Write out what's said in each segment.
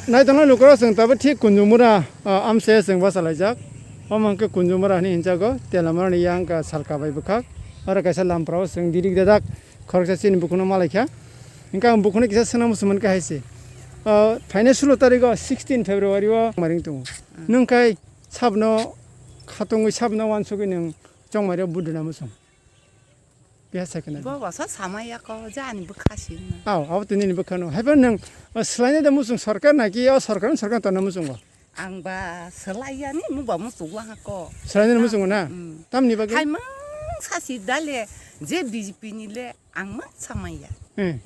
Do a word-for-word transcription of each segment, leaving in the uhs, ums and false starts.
Naitongnai lukurok chwng tabuk thik Kunjumura, ah, amchai chwng bachalaijak. Omo hwnkhe Kunjumura hinwi hinjago, Teliamura ni yang ka salka bai bwkhak. Oro kaisa lamprao chwng dirik dadak khoroksa chini bukhukno malaikha. Hwnkhe ang bukhukno kisa swnam swmani khe hai se. Ah, phainai sulo tarikh o sixteen February o maring tongo. Nwng khai sabno khatungwi sabno uansugwi nwng chongmari o buduna muchung. Keha second. Bo basa samaya ko, je ani bwkha sina. Aw, abo tini ni bwkha no. Haiba nwng, uh, swlainai da muchung sarkar naki o sarkar ni sarkar tana muchungo? Ang ba swlaiya ni, mo ba muchung wahako. Swlainai ni muchungo na? Mm. Tamni bagwi? Hai mang sasi dale, je B J P ni le, ang mang samaya. Hmm.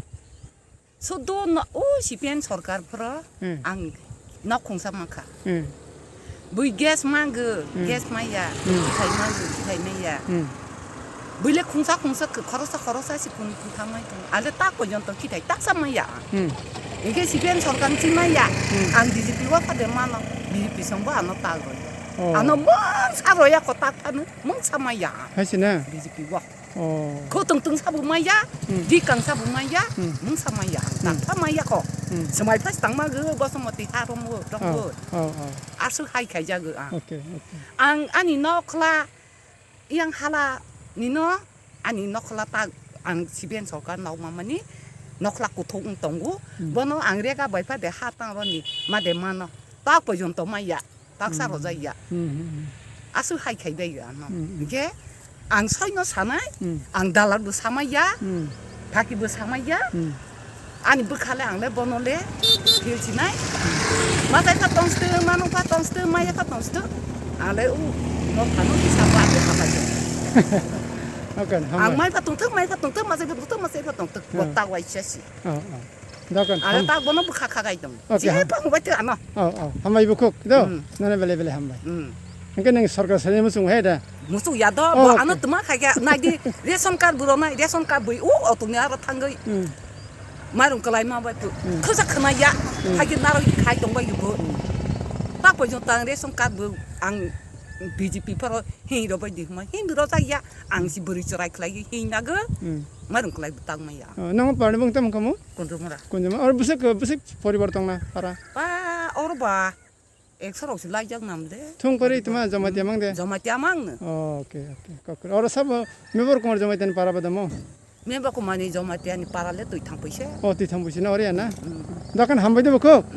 Sudo no, o C P M sarkar phoro Hmm. ang nok khungsa mankha. Hmm. Bui gas mangw, Hmm. gas maya, Hmm. bithai mangw, bithai maya. Hmm. Bui le khungsa khungsa khe khorosa khorosa si kun kun thamai tong. Ale ta porjonto kithai taksa maya. Hmm. Ege C P M sarkar si maya. Hmm. Ang B J P wa phade mano, B J P songbo ano ta roya. Oh. Ano mungsa roya ko tak thanu, mungsa maya. Hai si na? B J P wa. Oh. Kho tong tong sabo maya, Hmm. di kang sabo maya, Hmm. mungsa maya, Hmm. tangtha maya kho. Hmm. Swmai phas tangma gw, Basmati ha rom gw, rom Oh, gw. Oh, oh. Aswk hai khaijagw ang. Okay, okay. Ang ani nokhla, yang hala nino, ani nokhla ta ang C P M sarkar nokma mani, nokhla kuthuk wng tongo. Hmm. Bono ang rega bai phade ha tang roni, made mano. Ta porjonto maya. Baksa Hmm. rojak ya. Hmm, hmm, hmm. Aswk hai khai bai ya ano. Hmm, hmm. Hingke ang soino sanai, Hmm. ang dalar bo samai ya, Hmm. phaki bo samai ya. Hmm. Ani bwkha le ang le bono le phil sinai. Matai pha tongste, mano pha tongste, maya pha tongste. Ang le u no phano kisa ba de pha bai. Oke, Ang hambai. Mai pha tongthok, mai pha tongthok, matai pha tongthok, matai pha tongthok. Bo Hmm. ta wai chasi. Oh, oh. Dokan, Ang ham- ta bono bwkha khagai tong. Oke, Jini ham- phang bai te ano. Oh, oh. Hambai bukhuk, do? Hmm. Nana bele bele hambai. Hmm. Hingke nang sarkar sani muchung hai da? Muchung ya do, Oh, bo oke. ano tuma khai khe, nai di ration card buro nai, ration card bui, u, otong ni aro thangwi. Hmm. Mairung kwlai ma bai tu. Hmm. Khasa khna ya, Hmm. khai khe naro khai tong bai bo. Hmm. Ta porjonto ang ration card bo ang B J P pharo hing ro bai di hma, hing ro ja ya, ang si bwrwi chwrai khlai hing nago. Hmm. Mairung kwlai bo tang ma ya. Oh, nang parni bung tam kamu? Kunjumura. Kunjuma. Or bwswk, bwswk poribar tongna para? Ba, oro ba, ekso rok si laijak nam de. Thung kori tuma Jamatia mang de? Jamatia mang no. Oh, okay, okay. Kokor. Oro sabo member kumar Jamatia ni para badamo? Member kumar ni Jamatia ni para le twi thang puise. Oh, twi thang puise na ori ya na? Mm. Dokan hambai de bukuk?